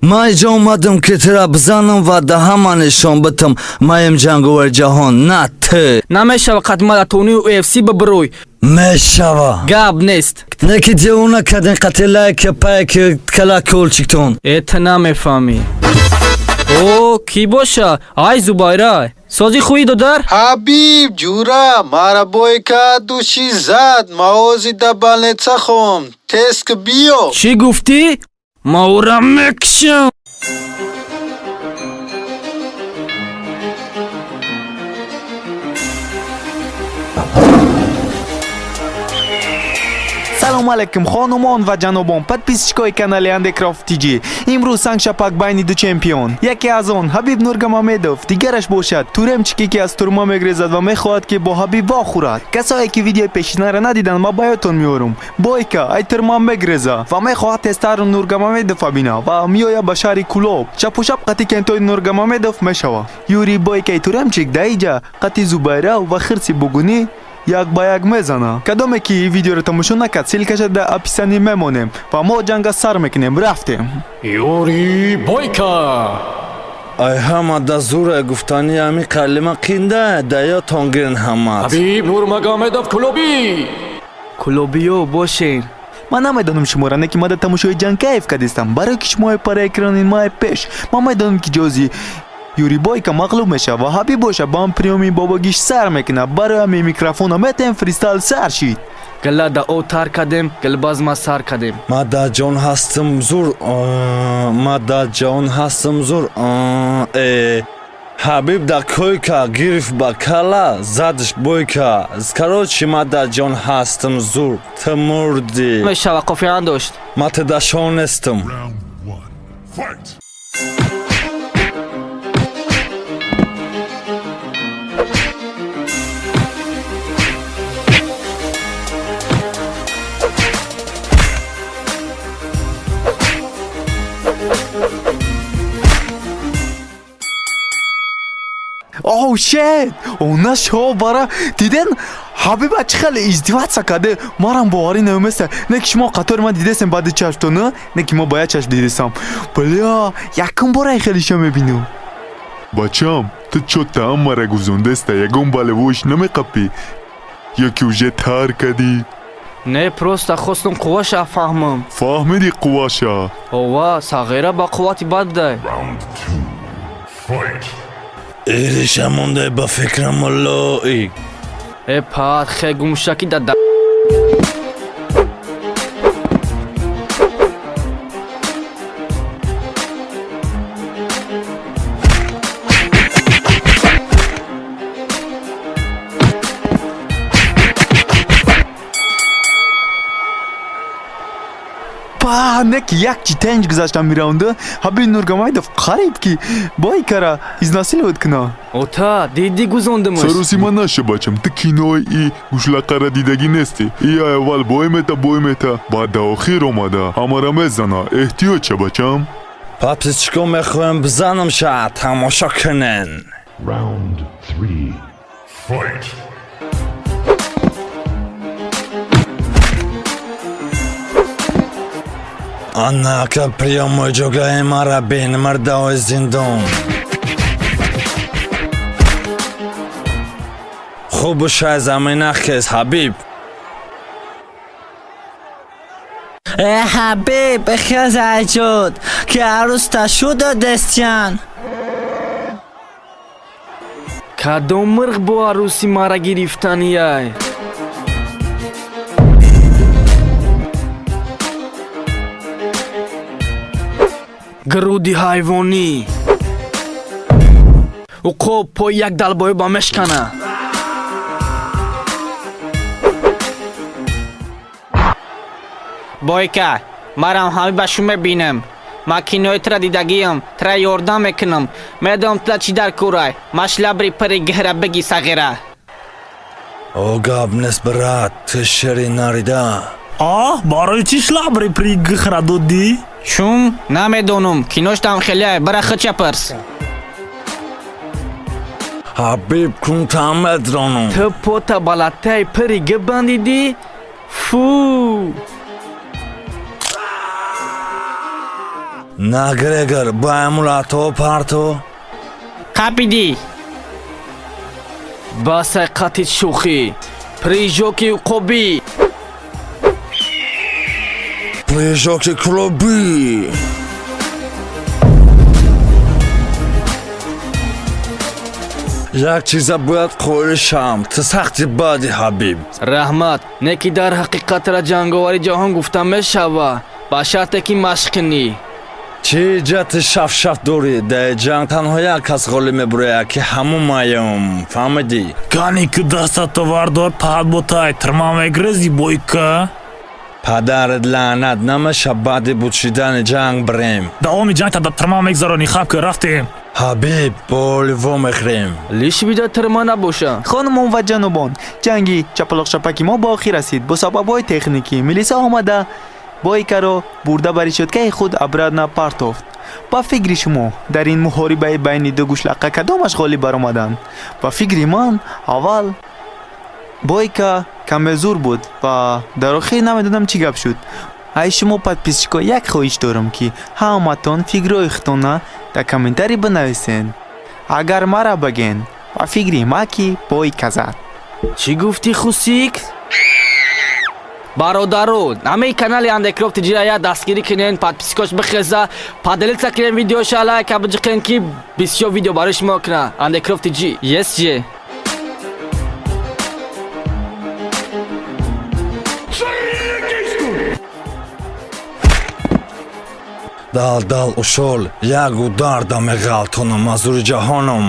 Ман иҷо омадам, ки тира бизанам ва да ҳама нишон битам, маем ҷанговари ҷаҳон, на ту. Намешава қатмала тони UFC бибирӯй. Мешава. Гап нест. Не ки девона кардин қати лайки, пайки, колокольчиктон. Э, ту намефаҳмӣ. О, кӣ боша? Ай, Зубайра, сози хуи, додар. Ҳабиб ҷура, мара Бойка души зад, маози да больница хом, теск биё. Чӣ гуфтӣ? Ма ӯра мекушам. Салому алейкум, хонумон ва ҷанобон, подписчикои канали Андекрофт ТЖ. Имрӯз сангшапак байни ду чемпион. Яке аз он Ҳабиб Нургамамедов, дигараш бошад Туремчике, ки аз турма мегрезад ва мехоҳад, ки бо Ҳабиб вохӯрад. Касое ки видеои пешинаро надиданд, ма ба ёдтон меорум. Бойка ай турма мегреза ва мехоҳад тезтар Нургамамедова бина ва меояд ба шаҳри Кулоб. Шапушап қати кентои Нургамамедов мешава. Юрий Бойкаи Туремчик даиҷа қати Зубайра ва хирси бугунӣ як ба як мезана. Кадоме ки видеоро тамошо накард, ссылкаша дар описание мемонем ва мо ҷанга сар мекунем. Рафтем. Юрий Бойка. Ай, ҳама да зура гуфтани ҳами калима қинда, да ёдтон гирин ҳамат. Хабиб Нурмагомедов Кулоби. Кулобиё бошен. Ман намедонам шуморо, не ки ма дар тамошои ҷанг кайф кардистам, барое ки шумои пара экрани май пеш. Ман медонам, ки ҷози Юрий Бойка мағлуб мешавад ва Ҳабиб боша ба ҳам приёми бобогиш сар мекунад. Барои ҳамин микрофона метаем, фристайл сар шид. Гила да о тар кардем, гилбазма сар кардем. Ма да ҷон ҳастам зур, ма да ҷон ҳастам зур. Э, Ҳабиб да койка гирифт, ба кала задш Бойка. Короче, ма да ҷон ҳастам зур, ту мурдӣ. Мешава, қофиян дошт. Ма ту да шон нестам. Round one. Fight! Oh shit! Она шо бара диден, Ҳабиба чӣ хеле издеваться карде, марам боварӣ наместа. Не ки шумо қатори ман дидесем баъди чашмто, на? Не ки мо ба як чашм дидесам. Бля, якум бора хеле шо мебинам. Бачам, ту чо тааммара гузондеста, ягон болевойш намеқапӣ? Ё ки уже тар кардӣ? Не, просто хостум қувваша фаҳмам. Фаҳмиди қувваша? Ова, сағира ба қуввати бад будай. Round two. Fight! Ириша мондай ба фикрам, муллои. Э, пат хе гумшаки да да. Па, не ки як чи тенҷ гузаштам мираунда, Ҳабиб Нургамайдов қариб ки Бойкара изнасиловать куна. Ота, диди, гузондимуш. Саросима наша, бачам, ту кинои и гӯшлақара дидагӣ нестӣ. И аввал бой мета, бой мета, баъд да охир омада ҳамара мезана. Эҳтиёт ша, бачам. Подписчико, мехоҳем бизанам ша, тамошо кунен. Round three. Fight! Анака приёмои ҷогаи мара бин, мардаои зиндон. Хубу шай замина хез, Ҳабиб. Э, Ҳабиб, хез, айҷуд, ки арӯста шуду дестян. Кадом мирғ бо арӯси мара гирифтанияй? Груди ҳайвонӣ, уқоб пои як далбоёба мешкана. Бойка, марам ҳами ба шу мебинам. Ма кинои тра дидагиам, тра ёрдам мекунам. Медонам тра чӣ дар курай. Ма шлабри пири гиҳра биги, сағира. О, гап нест, брат, ту шери нарида. Оҳ, барои чӣ шлабри при гихра додӣ? Чун намедонам, киноштам хеле, бара хича пирс. Ҳабиб, кун тамедронум. Ту пота балатаи пири г бандидӣ? Фу. На Грегор, ба амулато парто. Қапидӣ. Басай қатит шӯхӣ. Прыжоки уқобӣ. Прыжоки клубӣ. Як чиза бояд қоил шавам, ту сахти баъди, Ҳабиб. Раҳмат, не ки дар ҳақиқатра ҷанговари ҷаҳон гуфта мешава, ба шарте ки машқ кунӣ. Чӣ ҷати шафшаф дорӣ? Дар ҷанг танҳо як кас ғолиб мебурояд, ки ҳамун маям, фаҳмидӣ? Кани ки дастато вардор, паҳат ботай тирма мегрези, Бойка. Падарат лаънат, намеша баъди бучидани ҷанг бирем. Давоми ҷанг та тирма мегзаронӣ, хаб ки рафтем. Ҳабиб, боливо мехӯрем. Лиш бида тирма набоша. Хонумон ва ҷанобон, ҷанги чапалоқшапаки мо ба охир расид. Бо сабабҳои техникӣ милиса омада Бойкаро бурда ба решоткаи худ обратно партофт. Ба фикри шумо, дар ин муҳорибаи байни ду гӯшлақа кадомаш ғолиб баромаданд? Ба фикри ман, аввал Бойка каме зур буд ва дар охир намедонам чӣ гап шуд. Ай шумо, подписчико, як хоҳиш дорам, ки ҳаматон фикрҳои худтона дар комментарий бинависен. Агар мара баген, ба фикри ма, ки Бойка зад. Чӣ гуфтӣ, хусик? Бародаро, ҳамаи канали Андекрофт тиҷира я дастгирӣ кунен, подпискош бихеза, поделиться кунен видеоша, лайка биҷиқен, ки бисёр видео барои шумо куна. Андекрофт тиҷи ес же. Дал дал ушол, як удар да меғалтонам, мазури ҷаҳоном.